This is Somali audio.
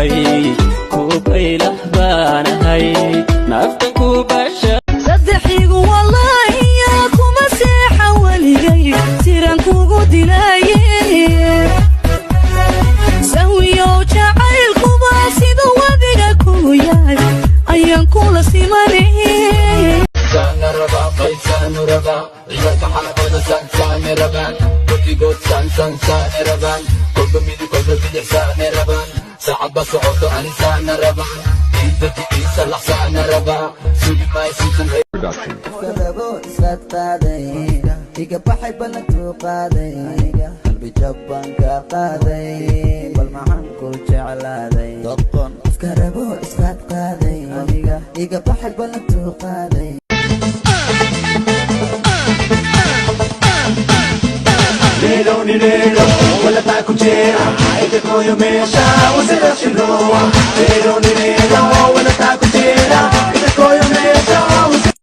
Baanahay kubaylah baanahay naftan ku basha. Saddexigu wallaahiya kuma seexa weligay, siran kugu dilaaye. Sahwiyow jacaylkuba siduu adiga kugu yahay ayaan kula simanay. Saana rabaa, qaysaanu rabaa, ciyaalka xaafada saansaane rabaan, godigood saansan saane rabaan, kolba midig, kolba bidix saane rabaan, saacad ba socoto ani saana rabaan, ciidadi iisalax saana rabaa, sugi maayo suusan. Rabo isqaad qaaday, iga baxay, ballantuu qaaday, qalbi jab baan ka qaaday, bal maxaan ku jeclaaday? Qofka rabo isqaad qaaday, iga baxay, ballantuu qaaday. Lelo ni lelo, wala pa kujera, ite koyo mesha, wasila shiroa.